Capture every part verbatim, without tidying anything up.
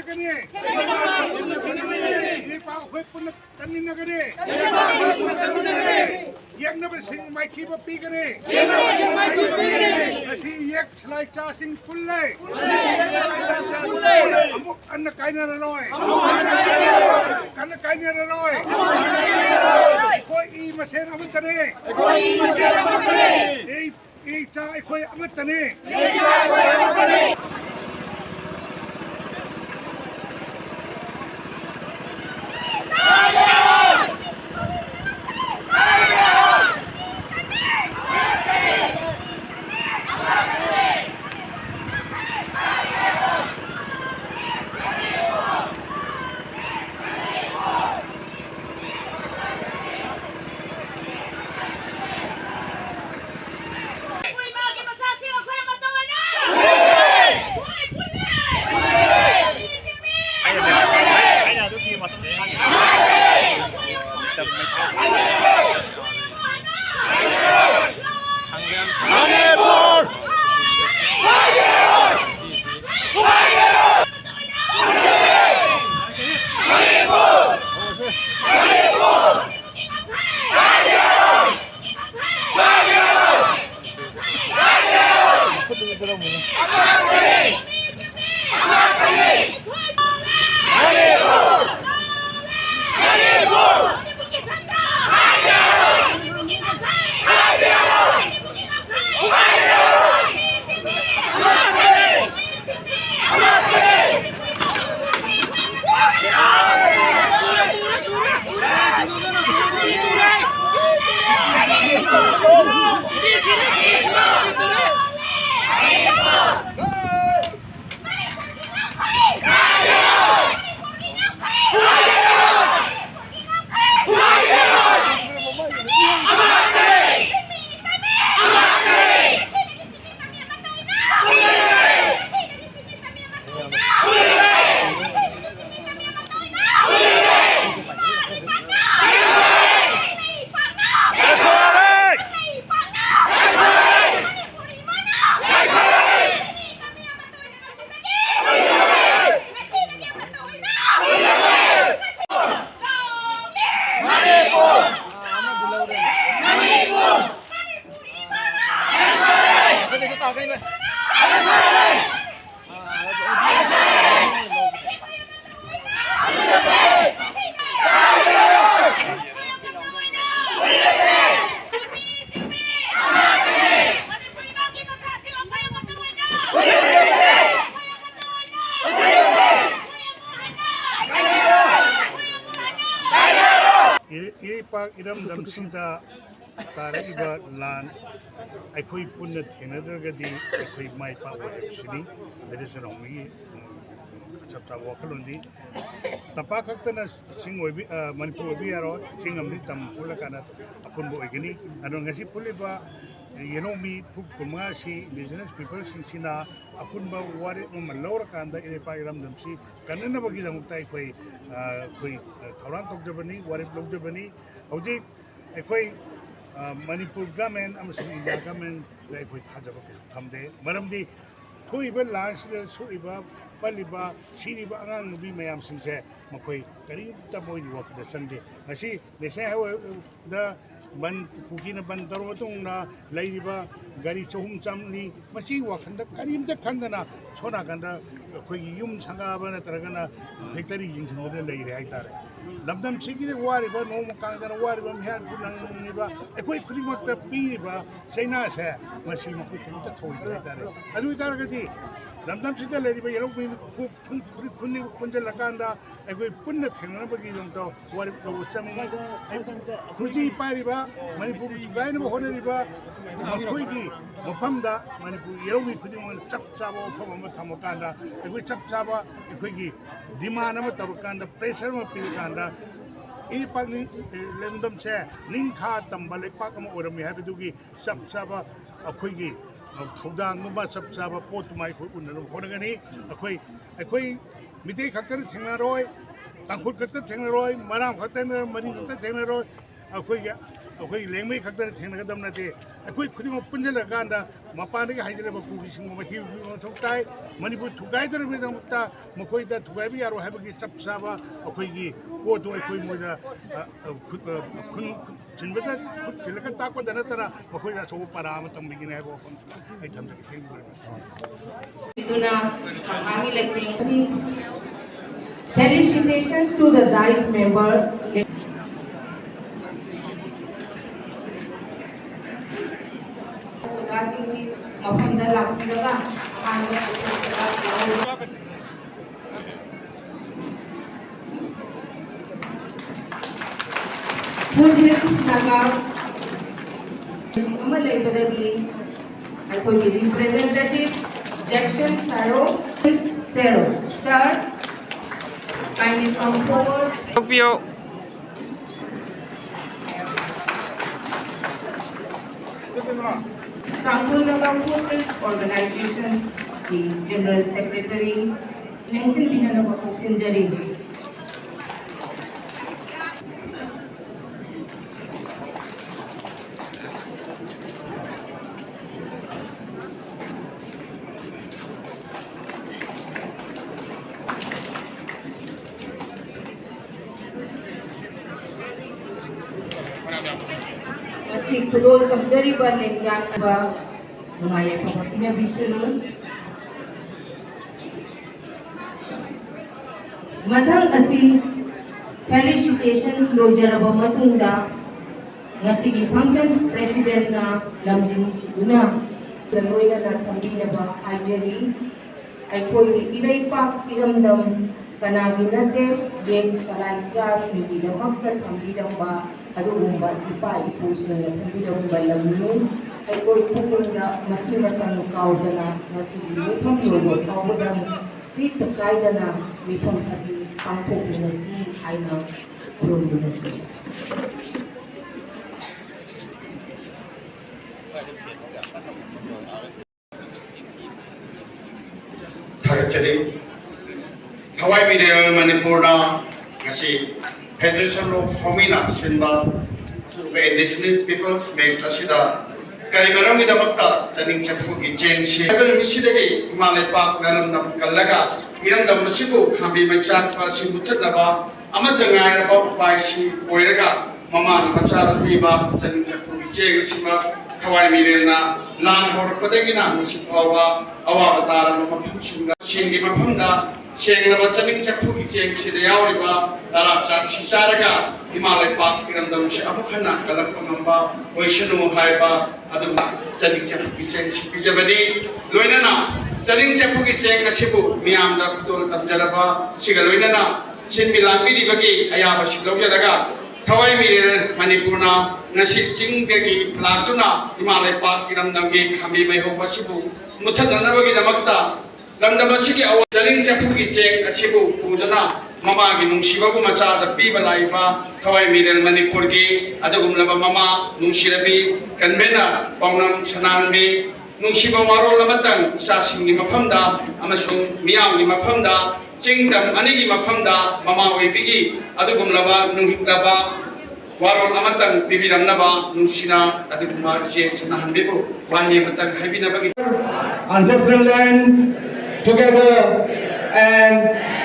ꯀꯅꯤ꯫ ꯏꯄꯥ ꯑꯩꯈꯣꯏ ꯄꯨꯟꯅ ꯀꯟꯃꯤꯟꯅꯒꯅꯤ꯫ ꯌꯦꯛꯅꯕꯁꯤꯡ ꯃꯥꯏꯊꯤꯕ ꯄꯤꯒꯅꯤ꯫ ꯉꯁꯤ ꯌꯦꯛ ꯁꯂꯥꯏ ꯆꯥꯁꯤꯡ ꯄꯨꯜꯂꯦ꯫ ꯑꯃꯨꯛ ꯍꯟꯅ ꯀꯥꯏꯅꯔꯔꯣꯏ꯫ ꯑꯃꯨꯛ ꯍꯟꯅ ꯀꯥꯏꯅꯔꯔꯣꯏ꯫ ꯑꯩꯈꯣꯏ ꯏ ꯃꯁꯦꯟ ꯑꯃꯠꯇꯅꯤ꯫ ꯑꯩ ꯏ ꯏꯆꯥ ꯑꯩꯈꯣꯏ ꯑꯃꯠꯇꯅꯤ꯫ ꯏꯔꯩꯄꯥꯛ ꯏꯔꯝꯗꯝꯁꯤꯗ ꯇꯥꯔꯛꯏꯕ ꯂꯥꯟ ꯑꯩꯈꯣꯏ ꯄꯨꯟꯅ ꯊꯦꯡꯅꯗ꯭ꯔꯒꯗꯤ ꯑꯩꯈꯣꯏ ꯃꯥꯏ ꯄꯥꯛꯑꯣꯏ ꯍꯥꯏꯕꯁꯤꯅꯤ ꯂꯩꯔꯦ ꯁꯅꯥꯍꯣꯃꯤꯒꯤ, ꯎꯝ, ꯆꯞ ꯆꯥꯕ ꯋꯥꯈꯜꯂꯣꯟꯗꯤ꯫ ꯇꯝꯄꯥꯛ ꯈꯛꯇꯅ ꯆꯤꯡ ꯑꯣꯏꯕꯤ-, ꯑ, ꯃꯅꯤꯄꯨꯔ ꯑꯣꯏꯕ ꯌꯥꯔꯣꯏ, ꯆꯤꯡ ꯑꯃꯗꯤ ꯇꯝ ꯄꯨꯜꯂꯀꯥꯟꯗ ꯑꯄꯨꯟꯕ ꯑꯣꯏꯒꯅꯤ꯫ ꯑꯗꯣ ꯉꯁꯤ ꯄꯨꯜꯂꯤꯕ ꯌꯦꯜꯍꯧꯃꯤ ꯐꯨꯔꯨꯞ ꯀꯨꯟꯃꯉꯥ ꯑꯁꯤ indigenous peopleꯁꯤꯡꯁꯤꯅ ꯑꯄꯨꯟꯕ ꯋꯥꯔꯦꯞ ꯑꯃ ꯂꯧꯔꯀꯥꯟꯗ ꯏꯔꯩꯄꯥꯛ ꯏꯔꯝꯗꯝꯁꯤ ꯀꯟꯅꯅꯕꯒꯤꯗꯃꯛꯇ ꯑꯩꯈꯣꯏ, ꯑ, ꯑꯩꯈꯣꯏ, ꯑ, ꯊꯧꯔꯥꯡ ꯇꯧꯖꯕꯅꯤ, ꯋꯥꯔꯦꯞ ꯂꯧꯖꯕꯅꯤ꯫ ꯍꯧꯖꯤꯛ ꯑꯩꯈꯣꯏ, ꯑ, ꯃꯅꯤꯄꯨꯔ government ꯑꯃꯁꯨꯡ ꯏꯟꯗꯤꯌꯥ governmentꯗ ꯑꯩꯈꯣꯏ ꯊꯥꯖꯕ ꯀꯩꯁꯨ ꯊꯝꯗꯦ꯫ ꯃꯔꯝꯗꯤ ꯊꯣꯛꯏꯕ ꯂꯥꯟꯁꯤꯗ ꯁꯣꯛꯏꯕ, ꯄꯠꯂꯤꯕ, ꯁꯤꯔꯤꯕ ꯑꯉꯥꯡ ꯅꯨꯄꯤ ꯃꯌꯥꯝꯁꯤꯡꯁꯦ ꯃꯈꯣꯏ ꯀꯔꯤꯝꯇ ꯃꯣꯏꯒꯤ ꯋꯥꯈꯜꯗ ꯆꯪꯗꯦ꯫ ꯉꯁꯤ national highwayꯗ ꯕꯟ, ꯀꯨꯀꯤꯅ ꯕꯟ ꯇꯧꯔꯕ ꯃꯇꯨꯡꯗ ꯂꯩꯔꯤꯕ ꯒꯥꯔꯤ ꯆꯍꯨꯝ ꯆꯥꯝꯃꯔꯤ, ꯃꯁꯤꯒꯤ ꯋꯥꯈꯜꯗ ꯀꯔꯤꯝꯇ ꯈꯟꯗꯅ ꯁꯣꯝ ꯅꯥꯀꯟꯗ ꯑꯩꯈꯣꯏꯒꯤ ꯌꯨꯝ ꯁꯪꯒꯥꯕ ꯅꯠꯇ꯭ꯔꯒꯅ factory ꯌꯦꯡꯁꯤꯟꯕꯗ ꯂꯩꯔꯦ ꯍꯥꯏꯇꯥꯔꯦ꯫ ꯂꯝꯗꯝꯁꯤꯒꯤ ꯋꯥꯔꯤꯕ, ꯅꯣꯡꯃ ꯀꯥꯡꯗꯅ ꯋꯥꯔꯤꯕ ꯃꯤꯍꯥꯠꯄꯨ ꯅꯪꯉꯤꯕ ꯑꯩꯈꯣꯏ ꯈꯨꯗꯤꯡꯃꯛꯇ ꯄꯤꯔꯤꯕ ꯆꯩꯅꯥꯁꯦ ꯃꯁꯤ ꯃꯈꯣꯏ ꯀꯔꯤꯝꯇ ꯊꯧꯑꯣꯏꯗꯦ ꯍꯥꯏꯇꯥꯔꯦ꯫ ꯑꯗꯨ ꯑꯣꯏꯇꯥꯔꯒꯗꯤ ꯂꯝꯗꯝꯁꯤꯗ ꯂꯩꯔꯤꯕ ꯌꯦꯜꯍꯧꯃꯤ ꯈꯨ-, ꯈꯨ-, ꯈꯨ-, ꯈꯨꯟ-, ꯄꯨꯟꯁꯤꯜꯂꯀꯥꯟꯗ ꯑꯩꯈꯣꯏ ꯄꯨꯟꯅ ꯊꯦꯡꯅꯅꯕꯒꯤꯗꯃꯛꯇ ꯋꯥꯔꯦꯞ ꯂꯧꯕ ꯆꯪꯉꯤ꯫ ꯍꯧꯖꯤꯛ ꯄꯥꯏꯔꯤꯕ ꯃꯅꯤꯄꯨꯔꯕꯨ ꯊꯨꯒꯥꯏꯅꯕ ꯍꯣꯠꯅꯔꯤꯕ ꯃꯈꯣꯏꯒꯤ ꯃꯐꯝꯗ ꯃꯅꯤꯄꯨꯔ ꯌꯦꯜꯍꯧꯃꯤ ꯈꯨꯗꯤꯡꯃꯛꯅ ꯆꯞ ꯆꯥꯕ ꯋꯥꯐꯝ ꯑꯃ ꯊꯝꯃꯀꯥꯟꯗ ꯑꯩꯈꯣꯏ ꯆꯞ ꯆꯥꯕ ꯑꯩꯈꯣꯏꯒꯤ demand ꯑꯃ ꯇꯧꯔꯀꯥꯟꯗ, pressure ꯑꯃ ꯄꯤꯔꯀꯥꯟꯗ, ꯏꯔꯩꯄꯥꯛ ꯅꯤꯡ-, ꯂꯝꯗꯝꯁꯦ ꯅꯤꯡꯈꯥ ꯇꯝꯕ ꯂꯩꯄꯥꯛ ꯑꯃ ꯑꯣꯏꯔꯝꯃꯤ ꯍꯥꯏꯕꯗꯨꯒꯤ ꯆꯞ ꯆꯥꯕ ꯑꯩꯈꯣꯏꯒꯤ ꯊꯧꯗꯥꯡꯗꯨꯃ, ꯆꯞ ꯆꯥꯕ ꯄꯣꯠꯇꯨꯃ ꯑꯩꯈꯣꯏ ꯎꯅꯅꯕ ꯍꯣꯠꯅꯒꯅꯤ꯫ ꯑꯩꯈꯣꯏ, ꯑꯩꯈꯣꯏ ꯃꯤꯇꯩ ꯈꯛꯇꯅ ꯊꯦꯡꯅꯔꯣꯏ, ꯇꯥꯡꯈꯨꯜ ꯈꯛꯇ ꯊꯦꯡꯅꯔꯣꯏ, ꯃꯔꯥꯝ ꯈꯛꯇ ꯊꯦꯡꯅꯔꯣꯏ, ꯃꯔꯤꯡ ꯈꯛꯇ ꯊꯦꯡꯅꯔꯣꯏ, ꯑꯩꯈꯣꯏꯒꯤ, ꯑꯩꯈꯣꯏ ꯂꯦꯡꯃꯩ ꯈꯛꯇꯅ ꯊꯦꯡꯅꯒꯗꯕ ꯅꯠꯇꯦ꯫ ꯑꯩꯈꯣꯏ ꯈꯨꯗꯤꯡꯃꯛ ꯄꯨꯟꯁꯤꯜꯂꯀꯥꯟꯗ ꯃꯄꯥꯟꯗꯒꯤ ꯍꯥꯏꯖꯤꯜꯂꯕ ꯀꯨꯀꯤꯁꯤꯡꯕꯨ ꯃꯊꯤ ꯃꯊꯧ ꯇꯥꯏ꯫ ꯃꯅꯤꯄꯨꯔ ꯊꯨꯒꯥꯏꯗꯅꯕꯒꯤꯗꯃꯛꯇ ꯃꯈꯣꯏꯗ ꯊꯨꯒꯥꯏꯕ ꯌꯥꯔꯣꯏ ꯍꯥꯏꯕꯒꯤ ꯆꯞ ꯆꯥꯕ ꯑꯩꯈꯣꯏꯒꯤ ꯄꯣꯠꯇꯨ ꯑꯩꯈꯣꯏ ꯃꯣꯏꯗ, ꯑ, ꯑ, ꯈꯨꯠ, ꯑ, ꯈꯨꯟ, ꯈꯨꯠ ꯊꯤꯟꯕꯗ, ꯈꯨꯠ ꯊꯤꯜꯂꯒ ꯇꯥꯛꯄꯗ ꯅꯠꯇꯅ ꯃꯈꯣꯏꯗ ꯑꯆꯧꯕ ꯄꯥꯔꯥ ꯑꯃ ꯇꯝꯕꯤꯒꯅꯤ ꯍꯥꯏꯕ ꯋꯥꯐꯝ ꯑꯩ ꯊꯝꯖꯒꯦ꯫ Thank you very much. ꯑꯗꯨꯅ ꯁꯪꯒꯥꯃꯤ ꯂꯩꯇꯦꯡꯁꯤꯡ, felicitations to the dais member. ꯑꯣꯖꯥꯁꯤꯡꯁꯤ ꯃꯐꯝꯗ ꯂꯥꯛꯄꯤꯔꯒ ꯑꯍꯥꯟꯕ ꯄꯣꯠꯊꯣꯛꯇ ꯌꯥꯎꯍꯧꯕ꯫ Food Hills Naga ꯑꯃ ꯂꯩꯕꯗꯒꯤ ꯑꯩꯈꯣꯏꯒꯤ representative Jackson Saro, Saro, sir, kindly come forward. ꯊꯣꯛꯄꯤꯌꯨ꯫ ꯇꯥꯡꯈꯨꯜ ꯅꯥꯒꯥ Food Hills Organizations ꯀꯤ General Secretary ꯂꯦꯡꯁꯤꯟꯕꯤꯅꯅꯕ ꯀꯧꯁꯤꯟꯖꯔꯤ꯫ ꯉꯁꯤ ꯈꯨꯗꯣꯜ ꯇꯝꯖꯔꯤꯕ ꯂꯦꯡꯌꯥꯟꯕ ꯅꯨꯡꯉꯥꯏ ꯌꯥꯏꯐꯕ ꯄꯤꯅꯕꯤꯁꯅꯨ꯫ ꯃꯊꯪ ꯑꯁꯤ felicitations ꯂꯣꯏꯖꯔꯕ ꯃꯇꯨꯡꯗ ꯉꯁꯤꯒꯤ functions presidentꯅ ꯂꯝꯖꯤꯡꯗꯨꯅ ꯂꯣꯏꯅꯅ ꯊꯝꯕꯤꯅꯕ ꯍꯥꯏꯖꯔꯤ꯫ ꯑꯩꯈꯣꯏꯒꯤ ꯏꯔꯩꯄꯥꯛ ꯏꯔꯝꯗꯝ ꯀꯅꯥꯒꯤ ꯅꯠꯇꯦ, ꯌꯦꯛ ꯁꯂꯥꯏꯆꯥꯁꯤꯡꯒꯤꯗꯃꯛꯇ ꯊꯝꯕꯤꯔꯝꯕ ꯑꯗꯨꯒꯨꯝꯕ ꯏꯄꯥ ꯏꯄꯨꯁꯤꯡꯅ ꯊꯝꯕꯤꯔꯝꯕ ꯂꯝꯅꯤ꯫ ꯑꯩꯈꯣꯏ ꯄꯨꯛꯅꯤꯡꯗ ꯃꯁꯤ ꯃꯇꯝ ꯀꯥꯎꯗꯅ ꯉꯁꯤꯒꯤ ꯃꯤꯐꯝ ꯂꯣꯏꯕ ꯐꯥꯎꯕꯗ ꯇꯦꯛꯇ ꯀꯥꯏꯗꯅ ꯃꯤꯐꯝ ꯑꯁꯤ ꯄꯥꯡꯊꯣꯛꯃꯤꯟꯅꯁꯤ ꯍꯥꯏꯅ ꯈꯨꯔꯨꯝꯃꯤꯟꯅꯁꯤ꯫ ꯊꯥꯒꯠꯆꯔꯤ꯫ ꯊꯋꯥꯏ ꯃꯤꯔꯦꯜ ꯃꯅꯤꯄꯨꯔꯅ ꯉꯁꯤ Federation of ꯍꯧꯃꯤꯅ ꯁꯤꯟꯕ Indigenous Peoples Meet ꯑꯁꯤꯗ ꯀꯔꯤ ꯃꯔꯝꯒꯤꯗꯃꯛꯇ ꯆꯥꯅꯤꯡ ꯆꯥꯛꯐꯨꯒꯤ ꯆꯦꯡꯁꯤ ꯍꯥꯏꯕ ꯅꯨꯃꯤꯠꯁꯤꯗꯒꯤ ꯏꯃꯥ ꯂꯩꯄꯥꯛ ꯅꯔꯝꯗꯝ ꯀꯜꯂꯒ ꯏꯔꯝꯗꯝ ꯑꯁꯤꯕꯨ ꯈꯥꯝꯕꯤ ꯃꯩꯆꯥꯛꯄ ꯑꯁꯤ ꯃꯨꯊꯠꯅꯕ ꯑꯃꯠꯇ ꯉꯥꯏꯔꯕ ꯎꯄꯥꯏꯁꯤ ꯑꯣꯏꯔꯒ ꯃꯃꯥꯅ ꯃꯆꯥꯗ ꯄꯤꯕ ꯆꯥꯅꯤꯡ ꯆꯥꯛꯐꯨꯒꯤ ꯆꯦꯡ ꯑꯁꯤꯃꯛ ꯊꯋꯥꯏ ꯃꯤꯔꯦꯜꯅ ꯂꯥꯟ ꯍꯧꯔꯛꯄꯗꯒꯤꯅ ꯉꯁꯤ ꯐꯥꯎꯕ ꯑꯋꯥꯕ ꯇꯥꯔꯕ ꯃꯐꯝꯁꯤꯡꯗ ꯁꯦꯟꯒꯤ ꯃꯐꯝꯗ ꯁꯦꯡꯂꯕ ꯆꯥꯅꯤꯡ ꯆꯥꯛꯐꯨꯒꯤ ꯆꯦꯡꯁꯤꯗ ꯌꯥꯎꯔꯤꯕ ꯇꯔꯥ ꯆꯥꯛꯁꯤ ꯆꯥꯔꯒ ꯏꯃꯥ ꯂꯩꯄꯥꯛ ꯏꯔꯝꯗꯝꯁꯤ ꯑꯃꯨꯛ ꯍꯟꯅ ꯀꯜꯂꯛꯄ ꯉꯝꯕ ꯑꯣꯏꯁꯅꯨ ꯍꯥꯏꯕ ꯑꯗꯨꯒ ꯆꯥꯅꯤꯡ ꯆꯥꯛꯐꯨꯒꯤ ꯆꯦꯡꯁꯤ ꯄꯤꯖꯕꯅꯤ꯫ ꯂꯣꯏꯅꯅ ꯆꯥꯅꯤꯡ ꯆꯥꯛꯐꯨꯒꯤ ꯆꯦꯡ ꯑꯁꯤꯕꯨ ꯃꯤꯌꯥꯝꯗ ꯈꯨꯗꯣꯜ ꯇꯝꯖꯔꯕ ꯁꯤꯒ ꯂꯣꯏꯅꯅ ꯁꯤꯟꯃꯤ ꯂꯥꯡꯕꯤꯔꯤꯕꯒꯤ ꯑꯌꯥꯕꯁꯤ ꯂꯧꯖꯔꯒ ꯊꯋꯥꯏ ꯃꯤꯔꯦꯜ ꯃꯅꯤꯄꯨꯔꯅ ꯉꯁꯤ ꯆꯤꯡꯗꯒꯤ ꯂꯥꯛꯇꯨꯅ ꯏꯃꯥ ꯂꯩꯄꯥꯛ ꯏꯔꯝꯗꯝꯒꯤ ꯈꯥꯝꯕꯤ ꯃꯩꯍꯧꯕ ꯑꯁꯤꯕꯨ ꯃꯨꯊꯠꯅꯅꯕꯒꯤꯗꯃꯛꯇ ꯂꯝꯗꯝ ꯑꯁꯤꯒꯤ ꯑꯋꯥ ꯆꯥꯅꯤꯡ ꯆꯐꯨꯒꯤ ꯆꯦꯡ ꯑꯁꯤꯕꯨ ꯄꯨꯗꯨꯅ ꯃꯃꯥꯒꯤ ꯅꯨꯡꯁꯤꯕꯕꯨ ꯃꯆꯥꯗ ꯄꯤꯕ ꯂꯥꯛꯏꯕ ꯊꯋꯥꯏ ꯃꯤꯔꯦꯜ ꯃꯅꯤꯄꯨꯔꯒꯤ ꯑꯗꯨꯒꯨꯝꯂꯕ ꯃꯃꯥ ꯅꯨꯡꯁꯤꯔꯕꯤ ꯀꯟꯚꯦꯅꯔ ꯄꯥꯎꯅꯝ ꯁꯅꯥꯍꯟꯕꯤ, ꯅꯨꯡꯁꯤꯕ ꯋꯥꯔꯣꯜ ꯑꯃꯇꯪ ꯏꯆꯥꯁꯤꯡꯒꯤ ꯃꯐꯝꯗ ꯑꯃꯁꯨꯡ ꯃꯤꯌꯥꯝꯒꯤ ꯃꯐꯝꯗ, ꯆꯤꯡ ꯇꯝ ꯑꯅꯤꯒꯤ ꯃꯐꯝꯗ ꯃꯃꯥ ꯑꯣꯏꯕꯤꯒꯤ ꯑꯗꯨꯒꯨꯝꯂꯕ ꯅꯨꯡꯍꯤꯛꯂꯕ ꯋꯥꯔꯣꯜ ꯑꯃꯇꯪ ꯄꯤꯕꯤꯔꯝꯅꯕ ꯅꯨꯡꯁꯤꯅ ꯑꯗꯨꯒꯨꯝꯕ ꯏꯆꯦ ꯁꯅꯥꯍꯟꯕꯤꯕꯨ ꯋꯥꯍꯩ ꯑꯃꯇꯪ ꯍꯥꯏꯕꯤꯅꯕꯒꯤ꯫ Ancestral land, together and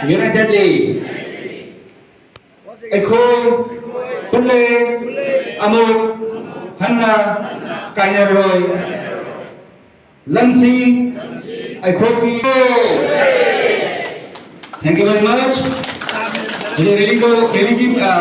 unitedly. ꯑꯩꯈꯣꯏ ꯄꯨꯜꯂꯦ, ꯑꯃꯨꯛ ꯍꯟꯅ ꯀꯥꯏꯅꯔꯣꯏ꯫ ꯂꯝꯁꯤ ꯑꯩꯈꯣꯏꯒꯤ꯫ Thank you very much. ꯍꯧꯖꯤꯛ rally ꯀꯧ-, rally ꯒꯤ, ꯑ,